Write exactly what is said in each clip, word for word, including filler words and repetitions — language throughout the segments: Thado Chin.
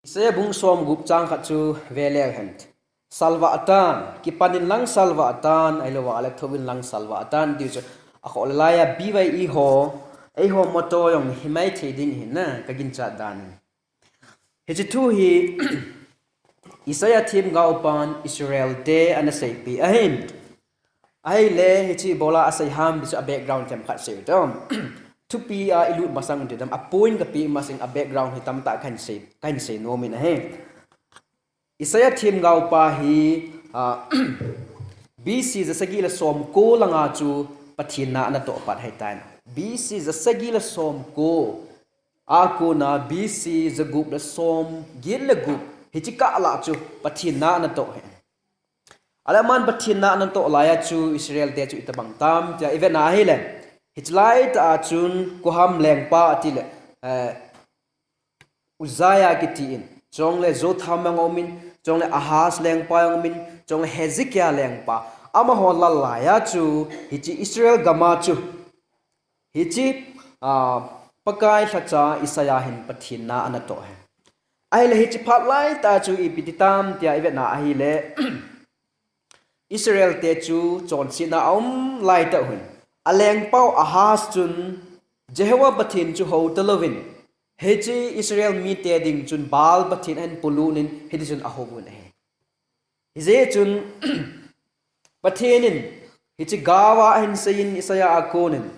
Isaiah bung som gup chang khat chu ve leu hen. Salvah tan, kipan in lang salvah tan, ahilouva le thou in lang salvah tan, ti chu. Akhoh le laiya B Y E ho, eiho motto jong himai thei ding ahi na, ka ginchat dan in. Hiche thu hi Isaiah themgao pan Israel te ana seipeh ahin. Ahile hiche ibola asei ham ti chu a background themkhat sei u te. Thupi a ilut masang u te dam, a point kapi masang a background hi tamtah kahin sei, kahin sei nom in ahi. Isaiah themgao pa hi, ah, B C ja sagi le som ko langa chu Pathen na ana toh pat ahitan. B C ja sagi le som ko a kona B C ja gup le som get le gup, hiche kah lah chu Pathen na ana toh ahi. Ahile aman Pathen na ana toh laiya chu Israel te chu itobang tam tia ivet na ahile, hiche laitah a chun koiham lengpa ati le, eh, Uzziah kiti in, chule Jotham jong aum in, chule Ahaz lengpa jong aum in, chule Hezekiah lengpa, amaho lal laiya chu hiche Israel gam a chu hiche, ah, Pakai lhacha Isaiah hin Pathen na ana toh ahi. Ahile hiche phat laitah chu ipi ti tam tia ivet na ahile, Israel te chu chonsetna a um laitah hin, a lengpau Ahaz chun Jehovah Pathen chu hou talouvin, hiche Israel mite ding chun Baal pathen ahin polut in hiti chun ahou uvin ahi. Hijeh chun Pathen in hiche gao a ahin seiyin Isaiah a konin,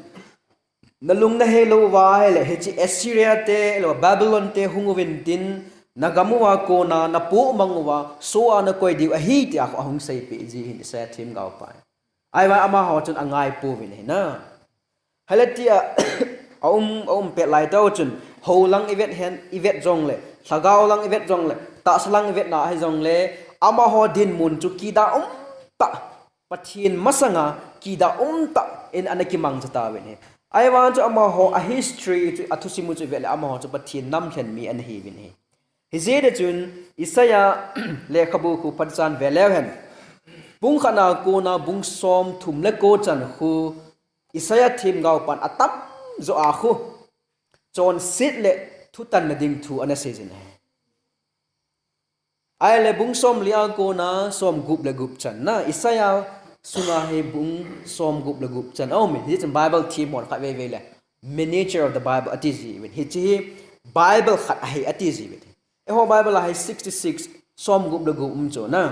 nalung nahei lou uva ahile hiche Assyria te, lou Babylon te hung uvin tin, nagam uva kona napoh mang uva soh a nakoi diu ahi tia ahung seipeh ji ahin Isaiah themgao pa. Ahivang amaho chun angai pouvin ahi na. Hile tia, aum, aum pet laitah chun, hou lang ivet hen, ivet jongle, lhagao lang ivet jongle, tahsa lang ivet na ahi jongle, amaho dinmun chu kidah umtah, Pathen masanga kidah umtah in ana kimangcha tauvin ahi. Ahivang chu amaho a history chu, a thusim u chu ivet le amaho chu Pathen namlhen mi ana hiuvin ahi. Hijeh chun Isaiah lekhabu khu phatechan ve leu hen. Bung khatna kona bung som thum le ko chan khu Isaiah themgao pan atamjo a khu chonset le thutanna ding thu ana seijin ahi. Ahile bung som li a kona som gup le gup chan na, Isaiah sunga hi bung som gup le gup chan aumin, hijeh chun Bible themhon khatvei vei le Miniature of the Bible ati jiuvin. Hiche hi Bible khat ahi ati jiuvin. Eiho Bible a hi sixty six, som gup le gup um chu na.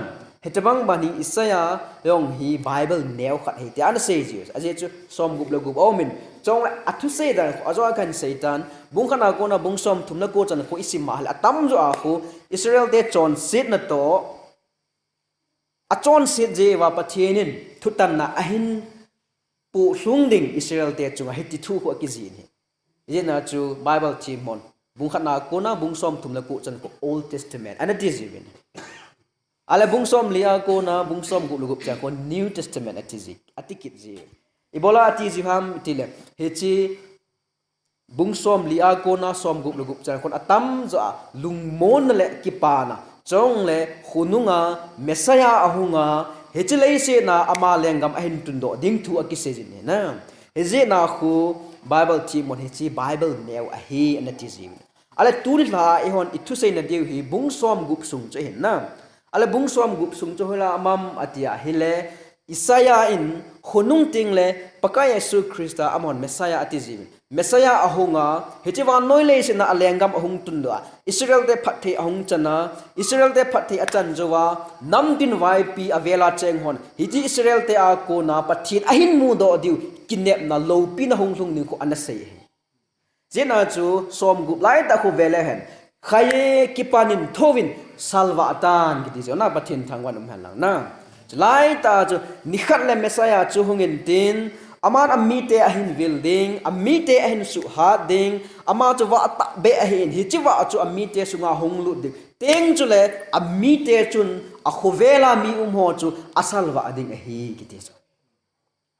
Hitobang bang hi Isaiah jong hi Bible neo khat ahi tia ana sei jiu. Ajeh chu som gup le gup aumin. Chule a thusei dan, ajo a kahin seitan. Bung khatna kona bung som thum le ko chan khu isim a ahile atamjo a khu Israel te chonsetna toh, achonset jeh uva Pathen in thutanna ahin pohlhung ding Israel te chunga hiti thu khu akijih in ahi. Hijeh a chu Bible themhon, bung khatna kona bung som thum le ko chan khu Old Testament ana ti jiuvin. Ahile bung som li a kona bung som gup le gup chan khu New Testament ati ji, ati kit ji. Ibola ati ji ham itile, hiche bung som li a kona som gup le gup chan khun atamjo a lungmonna le kipana, chule khonunga Messiah ahunga, hiche leiset a ama lenggam ahin tundoh ding thu akiseijin ahi na. Hijeh a khu Bible themhon hiche Bible neo ahi ana ti jiuvin. Ahile tuni lha a eihon ithuseina diu hi bung som gup sung chu ahin na. Ahile bung som gup sung chu hoilai a um am ati ahile, Isaiah in khonung tengle Pakai Jesu Christa amahon Messiah ati jiuvin. Messiah ahunga, hiche vannoi leiset a alenggam ahung tundoh a, Israel te phatthei ahung chan a, Israel te phatthei achan jouva, namtin vaipi avel a cheng hon, hiche Israel te a kona Pathen ahin mudoh diu, kinepna loupina hunglhung ding khu ana sei ahi. Hijeh a chu som gup laitah khu ve leu hen. Khai e, kipan in, thou in, salvah tan kiti chu na, Pathen thangvah in um hen lang na. Chulai tah chu nikhat le Messiah chu hung intin, aman amite ahin vil ding, amite ahin suhhat ding, ama chu vah tahbeh ahin, hiche vah chu amite sunga hung lut ding. Teng chule amite chun akhovel a mi um ho chu asalvah ding ahi kiti chu.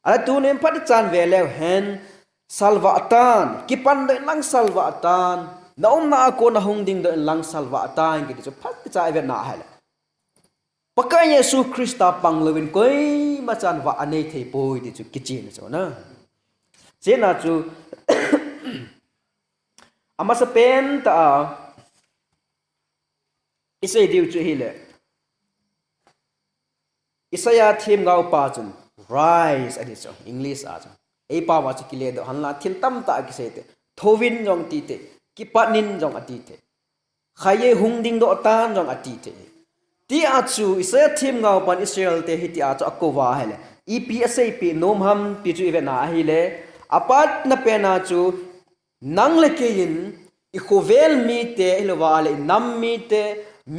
Ahile tunin phatechan ve leu hen, salvah tan, kipan doh in lang salvah tan, na umna a kona hung ding doh in lang salvah tan kiti chu phatechan ivet na ahile, Pakai Jesu Christa pang louvin koima chan vah anei thei poi ti chu kichen chu na. Hijeh a chu, amasapen tah a, Isei diu chu hile, Isaiah themgao pa chun, "Rise," ati chu, English a chu. Ei pao a chu kile doh henlang, thil tamtah kisei te. Thouvin jong ati te, kipatin jong ati te. Khatvei hung ding doh tan jong ati te. Tia chu Isaiah themgao pan Israel te hitia chu akou va ahile, ipi asei pi nom ham ti chu i vena ahile, apatna pen a chu, nang le kei in i khovel mite, ahilou va le i nam mite,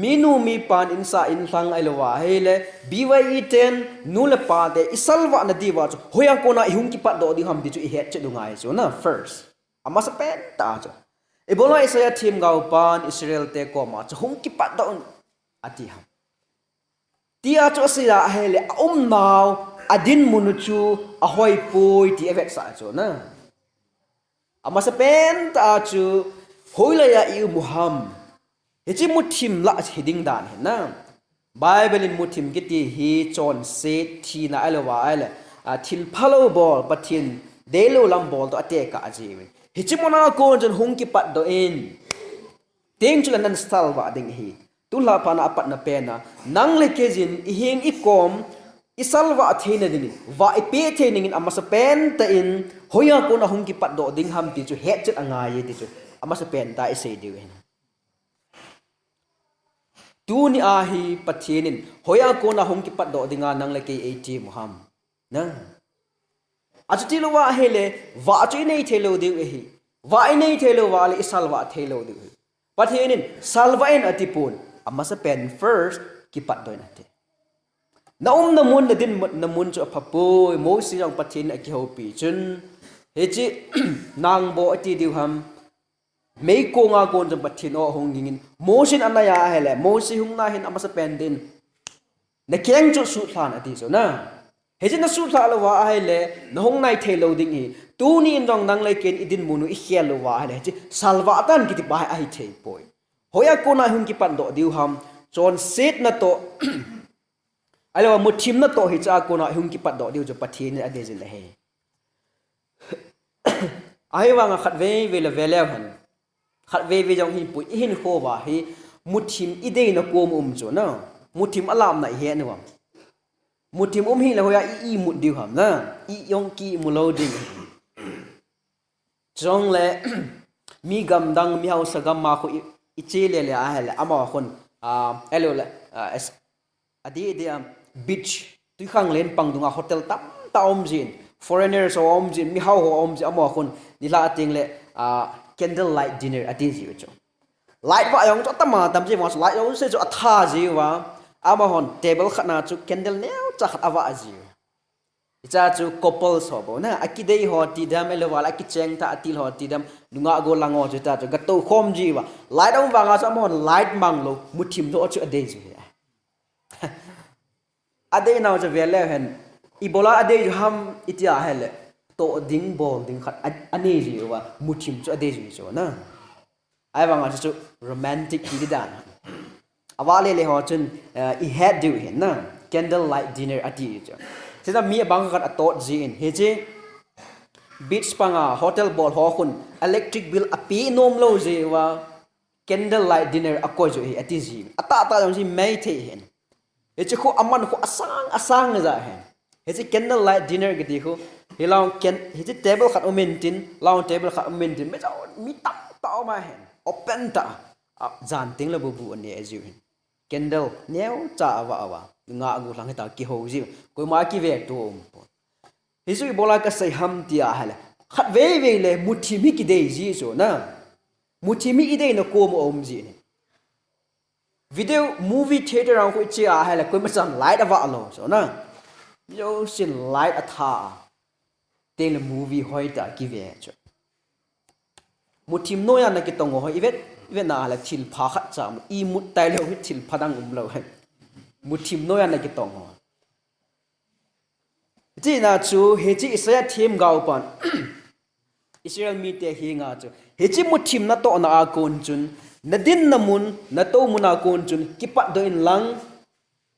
minu mipan insa inlhang ahilou va ahile, B Y E ten nu le pa te i salvah na diuva chu, hoiya kona i hung kipat doh ding ham ti chu i hetchet u ngai chu na first. Amasapen tah chu. Ibola Isaiah themgao pan Israel te koma chu hung kipat doh un ati ham. Tia chu asei a ahile, aumnau, adinmun u chu ahoipoi ti avetsah chu na. Amasapen tah chu, hoilaiya i um u ham. Hiche muthim lah hi ding dan hi na. Bible in muthim kiti hi chonset, thina ahilou va ahile, a, thil phalou bol, Pathen deilou lam bol toh atekah ajiu ve. Hiche muna kon chun hung kipat doh in. Teng chu le nang salvah ding ahi. Tulha phat a apatna pen a, nang le kei in i heng i kom, i salvah theina dingin, vah i peh theina dingin amasapen tah in, hoiya kona hung kipat doh ding ham ti chu hetchet angai e ti chu, amasapen tah isei diu ahi. Tuni a hi Pathen in, hoiya kona hung kipat doh dinga nang le kei eiti mu ham. Na. Achuti lou va ahile, vah chu i nei thei lou diu ahi. Vah i nei thei lou va le, i salvah thei lou diu ahi. Pathen in, salvah in ati pon, amasapen first, kipat doh in ati. Na umna mun, na dinna mun chu apha poi, Mose jong Pathen in akihoupi chun, hiche, nangbo ati diu ham, Meikong a kon chun Pathen o ahung ging in, Mose in anai a ahile, Mose hung nai hin amasapen din. Na keng chu sutlhan ati chu na. Hiche na sutlha lou va ahile, na hung nai thei lou ding ahi. Tuni in jong nang le kei in i dinmun u i khel lou va ahile, hiche salvah tan kiti pa hi ahi thei poi. Hoiya kona i hung kipat doh diu ham, chonsetna toh, ahilou va muthimna toh hiche a kona i hung kipat doh diu chu Pathen in adeijin ahi. Ahivanga khatvei vei le ve leu hen. Khatvei vei jong hin pui, i hinkho va hi muthim i deina kom um chu na. Muthim alamna i he nu am. Muthim um hile hoiya i imut diu ham na. I jong kimu lou ding. Chule, mi gamdang, mi haosa gam a khu i, i che le le ahile, amaho khun, a, ahilou le, a, es-, adeh deh a, beach, twikhanglen pang dunga hotel tamtah aum jin, foreigners ho aum jin, mihao ho aum jin, amaho khun, nilhah teng le, a, candle light dinner ati jiu chu. Light vah jong chu atam atam ji, vang chu light jong se chu atha jiu va, amahon table khat na chu candle neocha khat avah jiu. Hiche chu couples ho bou na, akidei ho ti dem, ahilou va le akicheng tah atil ho ti dem, nungah gollhang ho chu ta chu, gatou khom jiu va. Light aum vanga chu amahon light mang lou, muthim doh chu adei jiu hi. Adei nau chu ve leu hen, ibola adei jiu ham, iti ahile, toh ding, bol ding khat, a, anei jiu va, muthim chu adei jiu chu na. Ahivanga chu chu romantic ti di dan. Avah le le ho chun, eh, i het diu hin na. Candle light dinner ati chu. Chuna mi abang khat atot jin. Hiche beach panga hotel bol ho khun electric bill ape nom lou jiu va. Candle light dinner akoi jiu hi ati jin. Atahtah jong ji mei thei hin. Hiche khu aman khu asang, asang ja hen. Hiche candle light dinner kiti khu, hilai ken, hiche table khat um intin, lai table khat um intin, mi jao, mi tamtah um a hen. Open tah, a, jan teng le bubu anei jiu hin. Candle neocha avah avah, nungah gollhang hita kihou jiu. Koima kive to um pon. Hichu ibola kasei ham ti ahile, khatvei vei le muthim hi kidei ji chu na. Muthim hi i deina kom u aum ji ni. Video, movie theater a khu i che ahile, koima chan light avah lou, so na. Jousen light atha. Teng le movie hoitah kive chu. Muthim noiya na kitong ho, i vet, i vet na le thilpha khat cha mu, imut tai lou hi thilpha dang um lou hi. Muthim noiya na kitong ho. Tina chu, hiche Isaiah themgao pan. Israel mite henga chu. Hiche muthim natohna a kon chun, nadinna mun, natou mun a kon chun, kipat doh in lang,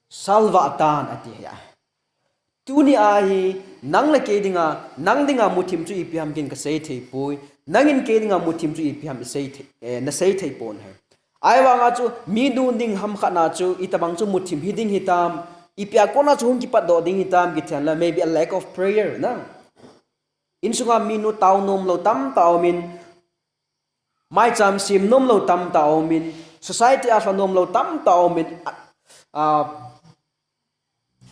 salvah tan ati hi a. Tuni a hi, nang le kei dinga, nang dinga muthim chu ipi ham ken kasei thei poi, nangin kei dinga muthim chu ipi ham isei thei, eh, nasei thei pon hi. Ahivanga chu mi nu ding ham khat na chu itobang chu muthim hiding hitam, ipi a kona chu hung kipatdoh ding hitam kiti henlang, maybe a lack of prayer na. Insunga minu tao nomlou tamtah aumin, maicham sem nomlou tamtah aumin, society a lha nomlou tamtah aumin, a, a,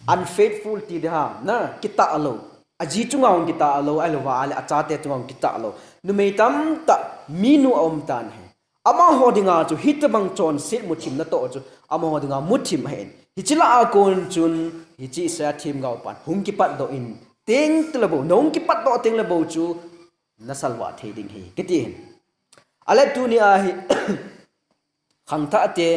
unfaithful ti ding ham na, kitah lou. Aji chunga hung kitah lou, ahilouva ahile achate chunga hung kitah lou. Numei tamtah minu aum tan ahi. Amaho dinga chu hitobang chonset muthim natoh chu amaho dinga muthim ahin. Hiche lah a kon chun hiche Isaiah themgao pan hung kipatdoh in, teng tile bou, nahung kipatdoh tengle bou chu nasalvah thei ding ahi kiti ahin. Ahile tunia hi khangthah te,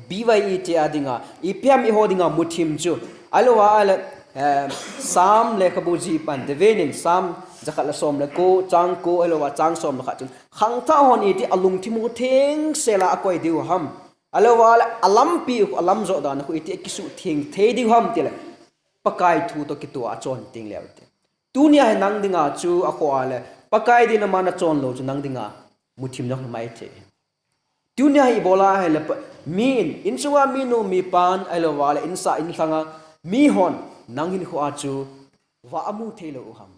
B Y E te a dinga, ipi ham eiho dinga muthim chu, ahilouva ahile, eh, Psalm lekhabu jih pan te ven in, Psalm jakhat le som le ko, chang ko, ahilouva chang som le khat chun, khangthah hon iti alungthim u thengsel a akoi diu ham, ahilouva ahile alampi u, alamjoh dan khu iti akisuhtheng thei diu ham tile, Pakai thu toh kitoh a achon tengleu te. Tunia hi nang dinga chu akhoh ale, Pakai dinga mana chon lou chu nang dinga muthim jong himai thei. Tunia hi ibola ahile pa, mi in, insunga minu mipan, ahilouva le insah inlhanga mihon nang hinkhoa chu vah amu theilou u ham?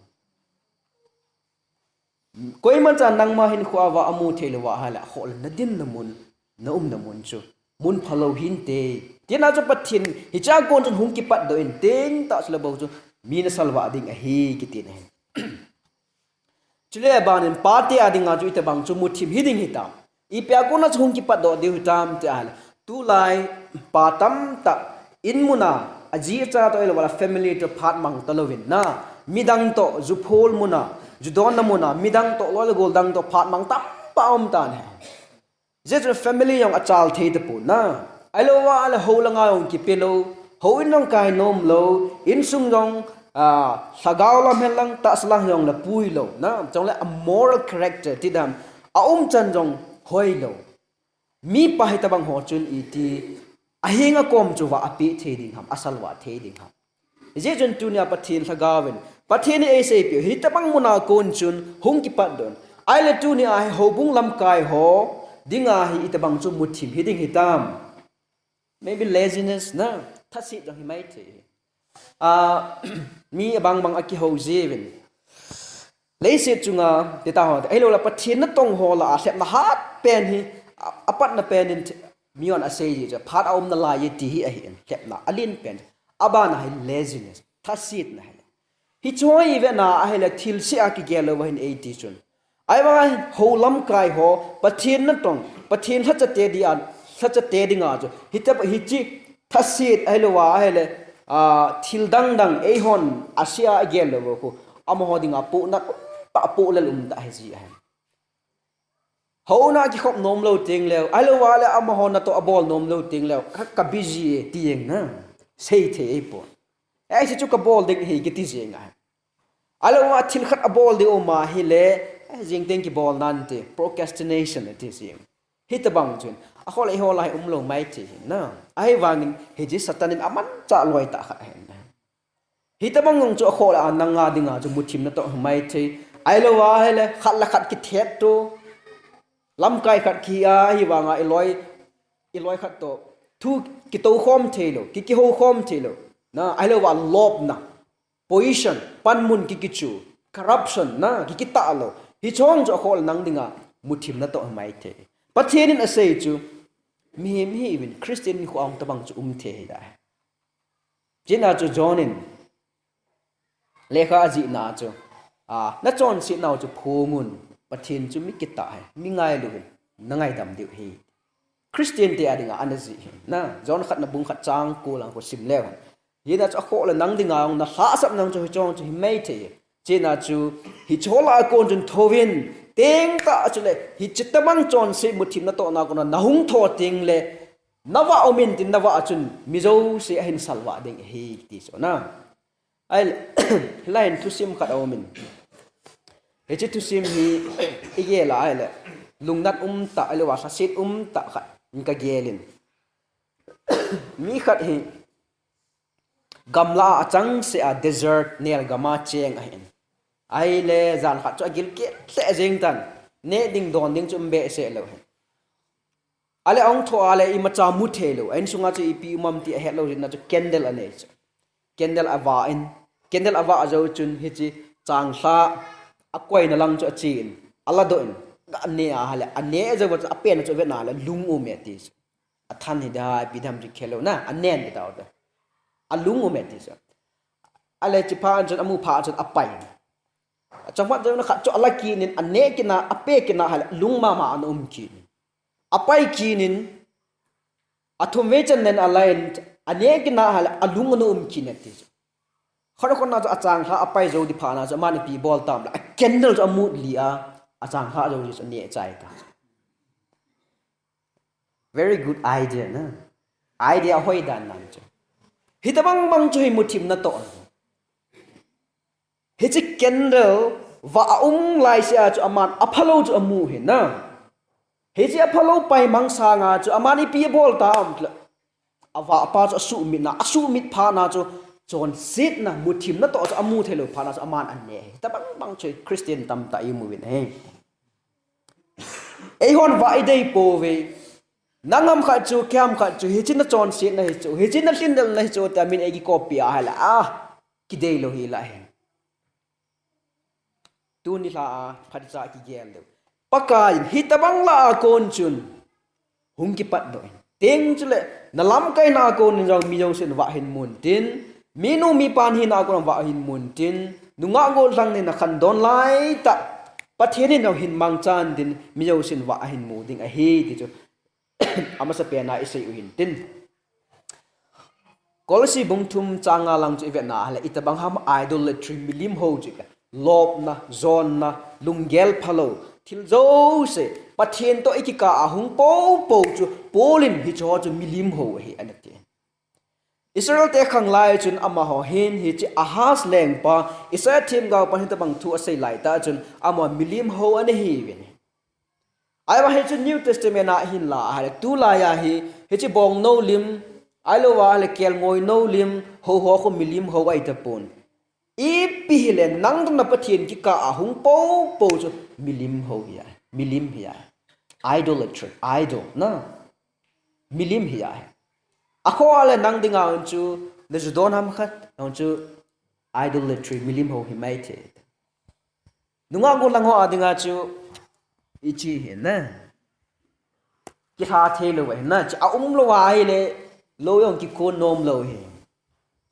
Koiman cha nangma hinkhoa vah amu theilou va ahile, akhoh le nadinna mun, naumna mun chu mun phalou hinte. Tina chu Pathen hichea kon chun hung kipatdoh in, tengtah chule bou chu mi nasalvah ding ahi kiti ahin. Chule abanin pate a dinga chu itobang chu muthim hiding hitam, ipia kona chu hung kipatdoh diu hitam ti ahile, tulai pa tamtah in muna aji acha toh ahilouva le family toh phat mang talouvin na, midang toh juphol muna, judonna muna midang toh loi le gol dang toh phat mang tamtah aum tan ahi. Hijeh chun family jong achal thei tapon na, ahilouva le hou langa jong kipelou, houin jong kai nomlou, insung jong, ah, lhagao lam henlang tahsa lang jongle puilou na, chule a moral character ti dam, aumchan jong hoilou. Mipa hitobang ho chun iti ahenga kom chu vah apeh thei ding ham, asalvah thei ding ham? Hijeh chun tunia Pathen lhagaovin, Pathen in eiseipeh u hitobang muna kon chun hung kipatdoh in, ahile tunia hi houbung lamkai ho dinga hi itobang chu muthim hiding hitam? Maybe laziness na, thaset jong himai thei. Ah, mi abang bang akihou jiuvin, leiset chunga tita ho, ahiloule Pathen natong ho lah a lhepna hatpen hi, a, apatna pen in mihon asei ji chu phat aumna lai e ti hi ahin, lhepna alen pen. Abana hi laziness, thasetna ahi. Hichu hi vena ahile thilse a kigel louva hin eiti chun, ahivanga hou lamkai ho Pathen natong, Pathen lhachate dia, lhachate dinga chu hita, hiche thaset ahilouva ahile, ah, thil dangdang eihon ase a igel louva khu amaho dinga pohnat umtah, pohlel umtah ahiji ahi. Houna kikhop nomlou tengleu, ahilouva le amaho natoh abol nomlou tengleu, ka, ka busy e ti jeng na, seithei ahipon. Eh, hiche chu kabol ding ahi kiti jeng ahi. Ahilouva thil khat abol ding uma ahile, eh, jing teng kibol nante, procrastination ati jeng. Hitobang chun akhoh le eiho lah a hi umlou maithei ahi na. Ahivangin hiche Satan in amanchah loitah khat ahi na. Hitobang jong chu akhoh le a nanga dinga chu muthim natoh himai thei. Ahilouva ahile khat le khat kithetto, lamkai khat kihi a, ahivanga iloi, iloi khat toh thu kitoukhom theilou, ki, kihoukhom theilou na, ahilouva lopna, position, panmun ki, kichu, corruption na, ki, kitah lou. Hiche jong chu akhoh le nang dinga muthim natoh himai thei. Pathen in asei chu mihem hiuvin, Christian hinkhoa jong tobang chu um thei ahidai. Chuna chu John in lekha ajihna chu, a, nachonsetnau chu phongun, Pathen chu mi kitah ahi, mi ngailu ahin, nangaidam diu ahi. Christian te a dinga ana jih ahi na, John khatna bung khat chang ko lang khu sim leu hen. Hijeh a chu akhoh le nang dinga jong nalhahsapna jong chu hiche jong chu himai thei. Chuna chu hiche ho lah a kon chun thouvin, tengtah chule hiche tobang chonset muthim natohna kona nahung thou tengle, navah umin tin, navah a chun mi jouse ahin salvah ding ahi ti chu na. Ahile, hilai hin thusim khat aumin, hiche thusim hi igel a ahile lungnat umtah, ahilouva lhaset umtah khat in kagelin. Mi khat hi gamla a achangseh a desert, nelgam a cheng ahin. Ahile jan khat chu agil ket lheh jeng tan, neh ding don ding chu um behseh lou ahin. Ale ahung tho ale imacha mu thei lou. A insunga chu ipi um am ti ahet lou jeh in a chu candle anei chu. Candle avah in, candle avah jou chun hiche changlha akoina lang chu achen, aladoh in, ga ne a hale, ane jou chu apen chu avet na le lung um e ti chu. Athan hi da, ipi dam ti khelou na, anen ti tao da. Alung um e ti chu. Ale hiche phat chun, amu phat chun apai. Achangmat jou na khat chu ala kit in, ane kit na, ape kit na hale, lung mama ana um kit in. Apai kit in, athum vei chan nen ala in, ane kit na hale, alung ana um kit in ti chu. Khat khat na chu achanglha apai jou di phat na chu, aman ipi bol tam le, a candle chu amut li a, achanglha jou di chu ane chai ta. Very good idea na. Idea hoi dan nan chu. Hitabang bang chu hi muthim natoh. Hiche candle vah a um lai sia chu aman aphalou chu amu hi na. Hiche aphalou paimang sanga chu aman ipi abol tam le, avah pa chu asuhmit na, asuhmit phat na chu chonsetna, muthim natoh chu amu thei lou phat na chu aman ane hi. Hitabang bang chu Christian tamtah imu uvin ahi. Eihon vah idei pouve. Nang ham khat chu, kei ham khat chu, hiche na chonsetna hi chu, hiche na lhindelna hi chu, tia min eikikop pi a hale, a, kidei lou hi la hi. Tuni lha a, phatcha kigel lou. Pakai in, hitabang lah a kon chun, hung kipatdoh in. Teng chule, na lamkaina a kon in jong mi jousen vah hin mun tin, minu mipa hina a kon vah hin mun tin, nungah gollhang neina khandon lai tah, Pathen in jong hin mangchan tin, mi jousen vah ahin mu ding ahi, ti chu. Amasapen a isei u hin tin. Kolose bung thum chang nga lang chu ivet na hale, itabang ham idolatry, milim hou chu ka. Lopna, jonna, lunggel phalou, thil jouse, Pathen toh ikikah a hung poupou chu, Paul in hicheho chu milim hou ahi, ana ti. Israel te khang lai chun amaho hin hiche Ahaz lengpa, Isaiah themgao pan hitabang thu asei lai tah chun, amaho milim hou ana hiuvin. Ahivang hichu New Testament a hin la ahile, tulai a hi, hiche bongnou lim, ahilou ahile kelngoinou lim, hou ho khu milim hou ahi tapon. Ipi hile, nang toh na Pathen kikah a hung poupou chu milim hou hi ahi, milim hi ahi. Idolatry, idol, na. Milim hi ahi. Akhoh a le nang dinga hung chu, na ju don ham khat, hung chu idolatry, milim hou hi mai thei. Nungah gollhang ho a dinga chu, ichi hi na. Kilha thei lou ahi na, chu aum lou ahile, lou jong kikon nom lou hi.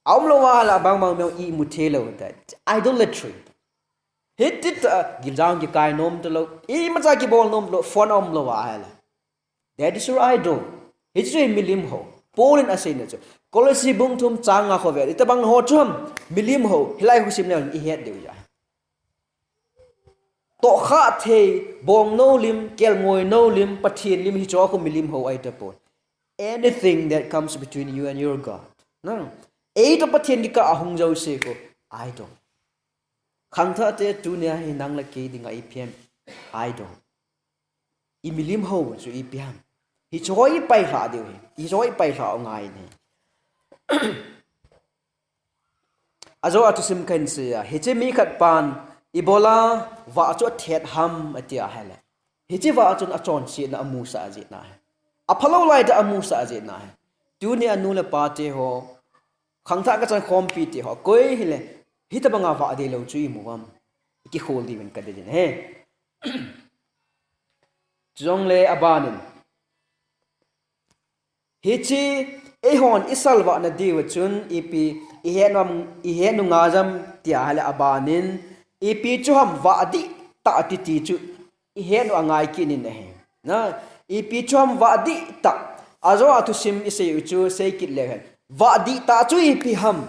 Aum lou ahile, abang bang jong imu thei lou ta. Idolatry. Hitia, gilja jong kikai nom talou, imacha kibol nom talou, phone aum lou ahile. That is your idol. Hichu hi milim hou. Paul in aseina chu. Kolose bung thum chang nga khu ve. Itabang ho chu ham milim hou. Hilai khu sim le ihet diu ahi. Tohkhah thei, bongnou lim, kelngoinou lim, Pathen lim hicheho khu milim hou ahi tapon. Anything that comes between you and your God. Na. Ei toh Pathen kikah a hung jouse khu idol. Khangthah te tunia hi nang le kei dinga ipi ham idol. I milim hou chu ipi ham. Hicheho i pailha diu hi. Hicheho i pailha u ngai in ahi. Ajo a thusim kahin sei a. Hiche mi khat pan ibola vah chu athet ham ati ahile. Hiche vah chun achonsetna amusah jeh in ahi. Aphalou lai tah amusah jeh in ahi. Tunia nu le pa te ho. Khangthah kachan khompi te ho. Koi hile. Hitabanga vah deilou chu imu ham. Kikhol diuvin kadei in ahi. Chujongle abanin. Hiche, eihon isalvah na diu chun, ipi, ihet nom, ihet nom ngai ham tia hile abanin, ipi chu ham vah dihtah titi chu, ihet nom angai kit in ahi. Na, ipi chu ham vah dihtah, ajo a thusim isei u chu, sei kit leu hen. Vah dihtah chu ipi ham.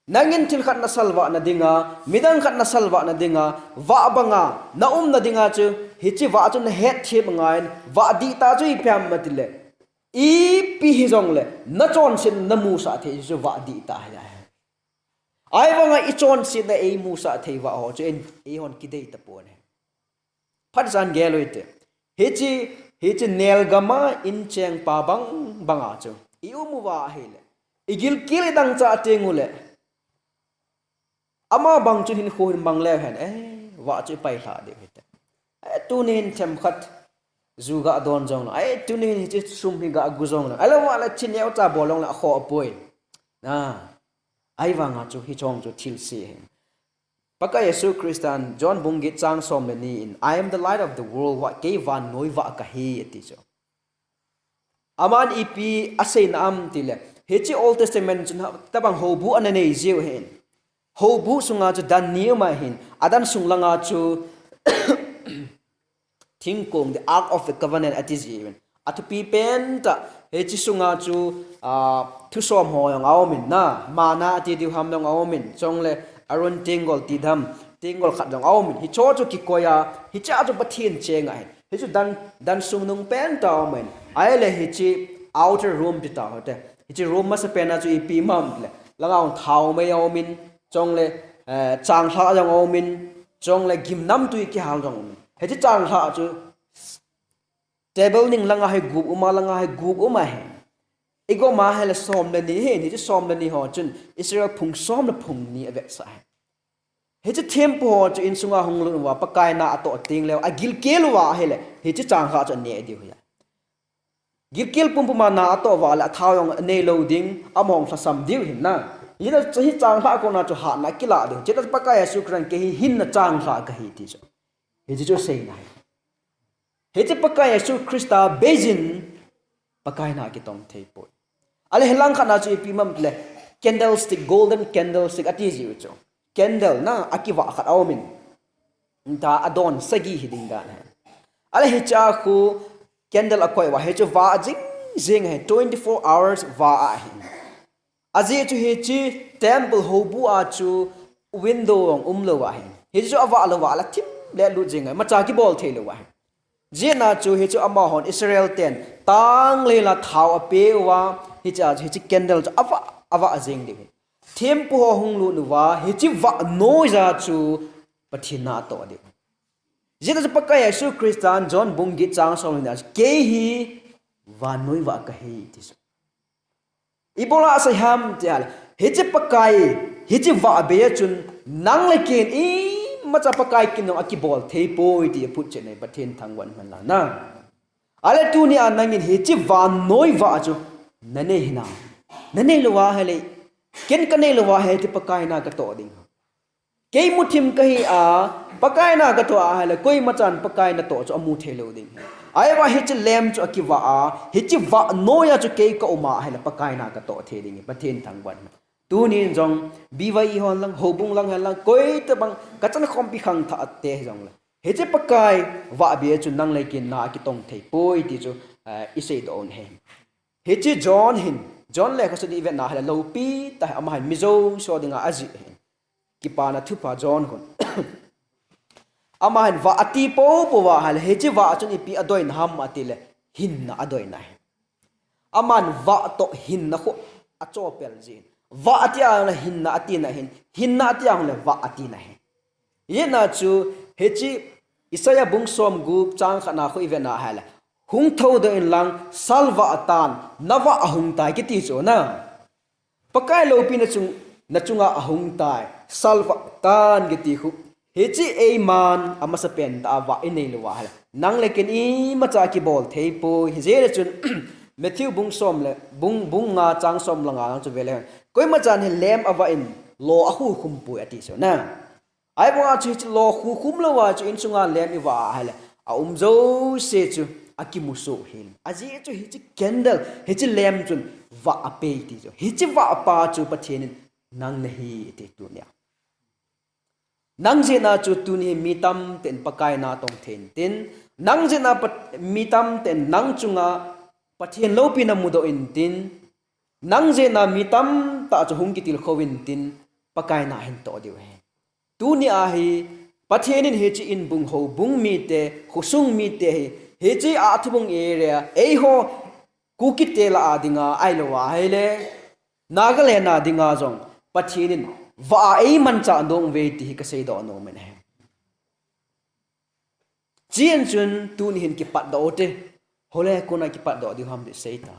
Nangin thil khat nasalvah na dinga, midang khat nasalvah na dinga, vah banga, na um na dinga chu, hiche vah chu nahet them angaiyin, vah dihtah chu ipi ham atile. Ipi hijongle, nachonsetna namusah thei chu vah dihtah hi ahi. Ahivanga ichonsetna eimusah thei vah ho chu, eihon kidei tapon ahi. Phatchan gel u hite. Hiche, hiche nelgam a incheng pa bang banga chu. I um uva ahile. I gilkel i dangchah teng ule. Ama bang chu hinkho hin mang leu hen. Eh, vah chu i pailha diu hite. Eh, tunin themkhat. ju ga don jong lou. Ai, tuni hin hiche sum hi ga gu jong lou. Ahilou vale thi neocha bol jong lou, akhoh poi. Na. Ahivanga chu hiche chu thilse ahi. Pakai Jesu Christan John bung get chang som le ni in, "I am the light of the world," vah, "Kei vannoi vah kahi," ati chu. Aman ipi aseina ham tile, hiche Old Testament chun tabang houbuh ana nei jiu ahin. Houbuh sunga chu dan ni um ahin, adan sung langa chu thingkong, the Ark of the Covenant ati jiuvin. Athupi pentah, hiche sunga chu, ah, thusom ho jong aumin na, manna ati diu ham jong aumin, chule Aaron tenggol ti dam, tenggol khat jong aumin. Hiche chu kikoi a, hiche chu Pathen cheng ahin. Hichu dan, dan sung nung pentah aumin. Ahile hiche outer room ti tau hite. Hiche room masapen a chu ipi um ham le, langa thao mei aumin, chule, eh, changlhah jong aumin, chule gimnamtui kihal jong aumin. Hiche changlhah chu table ning langa hi gup um a, langa hi gup um ahi. Igom a hile som le ni ahi, hiche som le ni ho chun Israel phung som le phung ni avetsah ahi. Hiche thempu ho chu insunga hung lut uva, Pakai na atoh teng leu, agilkel uva ahile, hiche changlhah chu aneh diu ahi. Gilkel pumpum a na atoh uva le, athao jong anei lou ding, among lhasam diu ahin na. Hijeh a chu hiche changlhah kona chu hatna akilah diu. Hiche a chu Pakai Jesu Christan kei hi hinna changlhah kahi ti chu. Hiche chu seina ahi. Hiche Pakai Jesu Christa beijin Pakai na kitong thei poi. Ahile hilang khat na chu ipi um ham le, candlestick, golden candlestick ati jiu chu. Candle na akivah khat aumin. Tua adon sagi hiding dan ahi. Ahile hiche a khu candle akoi uva, hichu vah jing jing ahi, twenty-four hours vah ahi. Ajeh chu hiche temple houbuh a chu window jong umlou ahi. Hichu avah lou uva le thim le lut jing ahi, imacha kibol thei lou ahi. Hijeh a chu hichu amahon Israel ten tanglel a thao ape uva, hiche a chu hiche candle chu avah, avah jing diu ahi. Thempu ho hung lut uva, hiche vah noiya chu Pathen na atoh diu. Hijeh a chu Pakai Jesu Christan John bung get chang som le ni a chu, "Kei hi vannoi vah kahi," ti chu. Ibola asei ham ti ahile, hiche Pakai, hiche vah bei a chun nang le kei in imacha Pakai kin jong akibol thei poi ti aphutchet ahi, Pathen thangvah in umhen lang na. Ahile tuni a nangin hiche vannoi vah chu nanei hinam? Nanei lou ahile, ken kanei lou ahile, hiche Pakai na katoh ding ham? Kei muthim kahi a, Pakai na katoh ahile, koimachan Pakai natoh chu amu thei lou ding ahi. Ahivang hiche lamp chu akivah a, hiche vah noiya chu kei kaum a ahile, Pakai na katoh thei ding ahi, Pathen thangvah in. Tunin jong, B Y E hon lang, houbung lang hen lang, koitabang, kachan khompi khangthah te hijongle, hiche Pakai vah bei a chu nang le kei in na akitong thei poi ti chu, eh, isei doh u ahi. Hiche John hin, John lekhasun ivet na ahile, loupi tah ahi, ama hin mi jouse dinga ajih ahi. Kipana thupha John khun. Ama hin vah ati poupou va ahile, hiche vah chun ipi adoina ham atile, hinna adoina ahi. Aman vah toh hinna khu achopel jin. Vah ati a le hinna atina ahin, hinna ati a le vah atina ahi. Hijeh a chu, hiche Isaiah bung somgup chang khat na khu ivet na ahile, "Hung thoudoh inlang, salvah tan, navah ahung tai," kiti chu na. Pakai loupina chung, nachunga ahung tai, salvah tan kiti khu. Hiche eiman amasapen tah a vah inei lou ahile, nang le kei in imacha kibol thei poi. Hijeh a chun, Matthew bung som le, bung, bung nga chang som le nga lang chu vele hen. Koimachan hi lamp avah in lo akhukhum poi ati chu na. Ahivang a chu hiche lo khukhum louva chu insunga lamp ivah ahile, aum jouse chu akimusoh hin. Ajeh chu hiche candle, hiche lamp chun vah apei ti chu. Hiche vah pa chu Pathen in nang nahi ati tunia. Nang jeh a chu tuni mi tamtah in Pakai na atong thei intin, nang jeh a Pat-, mi tamtah in nang chunga Pathen loupina mudoh intin, nang jeh a mi tamtah chu hung kitilkhou intin, Pakai na ahin toh diu ahi. Tuni a hi, Pathen in hiche inbung houbung mite, khosung mite hi, hiche a Thubung area, eiho Kukite lah a dinga ahilou ahile, Nagaland a dinga jong, Pathen in vah a eimanchah nom uve ti hi kasei doh nom in ahi. Chuin chun tuni hin kipatdoh u te, hole kona kipatdoh diu ham ti sei ta.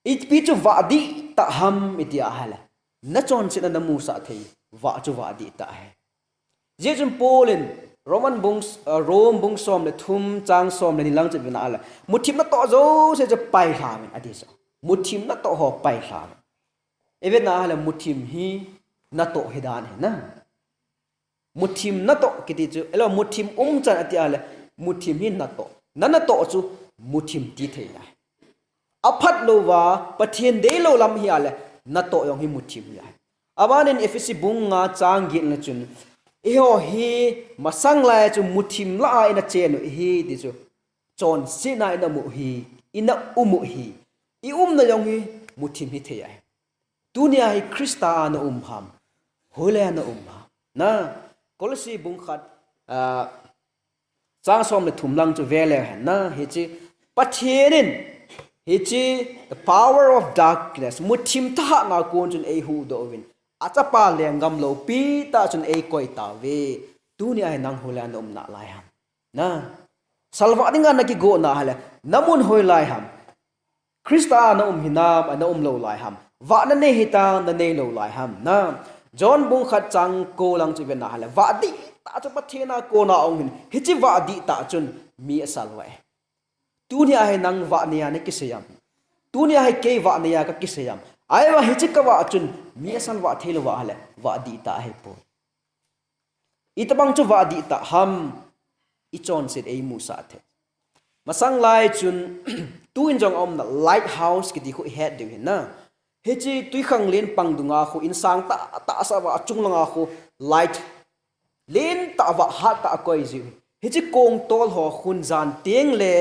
Ipi chu vah dihtah ham iti ahile, nachonsetna namusah thei, vah chu vah dihtah ahi. Hijeh chun Paul in Roman bung, uh, Rome bung som le thum chang som le ni lang chu vena le, muthim natoh jouse chu pailha uvin ati chu. Muthim natoh ho pailha uvin. Ivet na le muthim hi natoh hi dan hi na. Muthim natoh kiti chu, elo muthim umchan ati a le, muthim hi natoh. Na natoh chu muthim ti thei lai. Aphat louva, Pathen deilou lam hi a le, natoh jong hi muthim hi lai. Abanin Ephesi bung nga chang get na chun, eiho hi masang lai chu muthim lah a ina chen u hi ti chu, chonsetna ina mu hi, ina um u hi, i umna jong hi muthim hi thei ahi. Tunia hi Christa a na um ham, hoilai a na um ham. Na, Kolose bung khat, ah, chang som le thum lang chu vele hen na, hiche Pathen in, hiche the power of darkness, muthim thahatna kon chun eihuhdoh uvin, achapa lenggam loupi tah chun eikoi tauve. Tunia hi nang hoilai a na um nalai ham. Na, salvah dinga na kigo na hile, na mun hoilai ham. Christa a na um hinam, a na um lou lai ham. Vah na nei hitam, na nei lou lai ham. Na, John bung khat chang ko lang chu vena hile, vah dihtah chu Pathen a kona um hin. Hiche vah dihtah chun mi asalvah e. Tunia hi nang vah nei a na kisei am. Tunia hi kei vah nei a ka kisei am. Ahivang hiche ka vah chun mi asalvah thei lou va hile, vah dihtah ahipoi. Itobang chu vah dihtah ham, i chonset eimusah thei. Masang lai chun, tuin jong aumna lighthouse kiti khu ihet diu hin na. Hiche twikhanglen pang dunga khu insang tah, tahsa va achung langa khu light lentah vah hattah akoi jiu hin. Hiche kongtol ho khun jan teng le,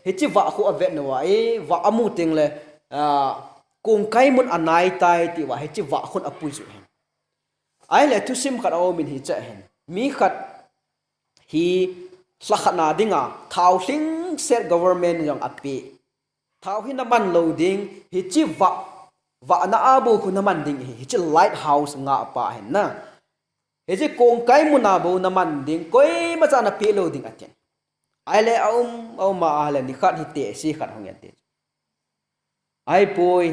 hiche vah khu avet nau a, e, vah amu teng le, ah, kongkai mun anai tai ti va, hiche vah khun apui jiu hin. Ahile thusim khat aumin hiche hin. Mi khat hi lha khat na dinga, thao lhingset government jong ape. Thao hi na man lou ding, hiche vah, vah na abu khu na man ding hi, hiche lighthouse nga pa hin na. Hiche kongkai mun a bou na man ding, koima cha na pe lou ding atin. Ahile aum, aum a ahile nikhat hi tehse khat hung e ati. Ahipoi,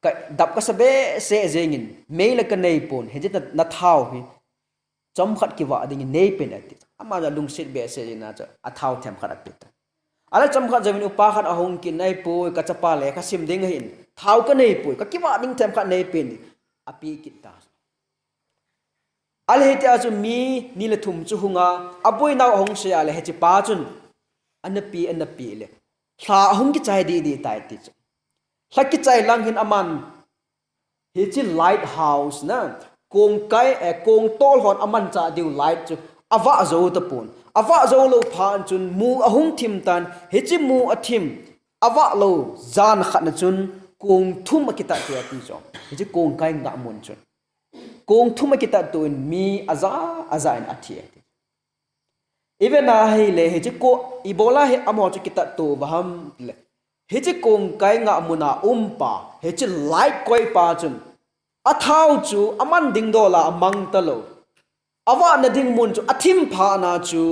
ka dap kasa behseh jengin, mei la ka nei pon, hiche na, na thao hi. Chomkhat kivah dingin nei pen ati. Ama jong lungset behseh jengin achu, athao themkhat ape ta. Ahile chomkhat jouvin upa khat ahung kit in ahipoi, ka chapa lekha sim ding ahin, thao ka nei poi, ka kivah ding themkhat nei pen, ape kit ta. Ahile hitia chu mi ni le thum chu hunga, aboinau ahung sei a le hiche pa chun, ana pe, ana pe le, lha ahung kichai didi tai ti chu. Lha kichai lang hin aman, hiche lighthouse na, kongkai, eh, kongtol hon amanchah diu light chu, avah jou tapon. Avah jou lou phat chun mu ahung thim tan, hiche mu athim, avah lou jan khat na chun kong thum akitat te ati chu. Hiche kongkai ngah mun chun. Kong thum akitat to in mi aja, aja in athi ati. Ivet na hile, hiche ko, ibola hi amaho chu kitat to uva ham le. Hiche kongkai ngah mun a um pa, hiche light koi pa chun, athao chu aman ding dol a amang talou. Avah na ding mun chu athim phat na chu,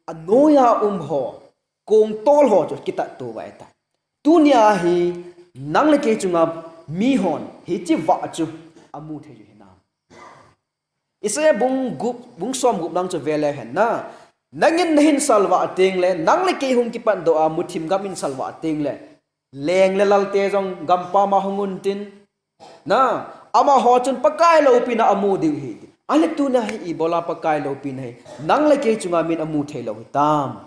anoiya um ho, kongtol ho chu kitat to uva ahitai. Tunia hi nang le kei chunga mihon hiche vah chu amu thei u hinam. Isaiah bung gup, bung som gup lang chu vele hen na. Nangin nahin salvah teng le, nang le kei hung kipat doh a muthim gam in salvah teng le, leng le lalte jong gampam a hung un tin. Na, amaho chun Pakai loupina amu diu ahi. Ahile tunia hi ibola Pakai loupina hi nang le kei chunga min amu thei lou hitam.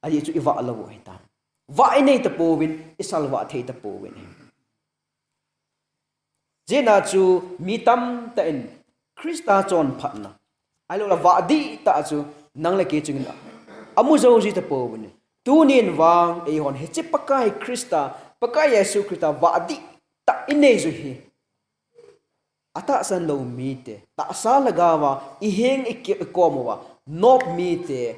Ajeh chu ivah lou u hitam. Vah inei tapouvin, isalvah thei tapouvin. Jena chu mi tamtah in Christa chonphatna, ahilou le vah dihtah chu nang le kei chungin amu jou ji tapouvin. Tunin vang eihon hiche Pakai Christa, Pakai Jesu Christa vah dihtah inei ju hi, atahsan lou mite, tahsa lhagao a iheng iki-, ikom uva nop mite,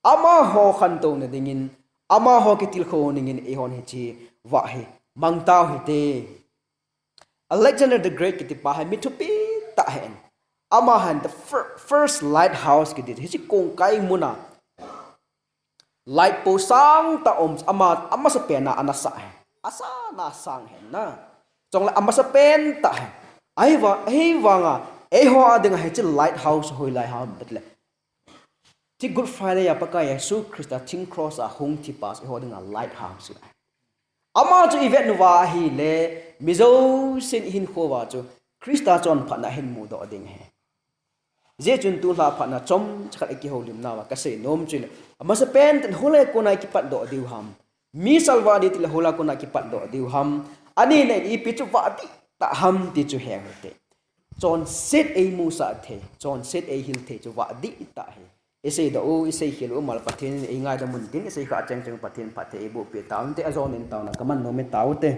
amaho khantouna dingin, amaho kitilkhou dingin eihon hiche vah hi mang tau hite. Alexander the Great kiti pa hi mi thupi tah ahin. Amahin the fir-, first lighthouse kiti, hiche kongkai muna light post sangtah um, ama, amasapen a ana sah ahi. Asana sang ahin na. Chule amasapen tah ahi. Ahivang, ahivanga eiho a dinga hiche lighthouse hoilai ham ati le, Hiche Good Friday a Pakai Jesu Christa thing cross a hung thi pa chu eiho dinga light ham chu. Ama chu ivet uva ahile, mi jousen ihinkho uva chu Christa chonphatna ahin mudoh ding ahi. Hijeh chun tulha phatna chomcha khat ikihoulimna uva kasei nom chu ahile, amasapen in hoilai kona ikipatdoh diu ham. Mi salvah ding tile hoilai kona kipatdoh diu ham. Anina in ipi chu vah dihtah ham ti chu he u hite. Chonset eimusah thei, chonset eihil thei chu vah dihtah ahi. Iseidoh u, iseikhel u, mal Pathen in eingaidam untin, iseikhah chengcheng Pathen phatthei eibohpeh tauvinte, ajonin taona kaman nom e taute.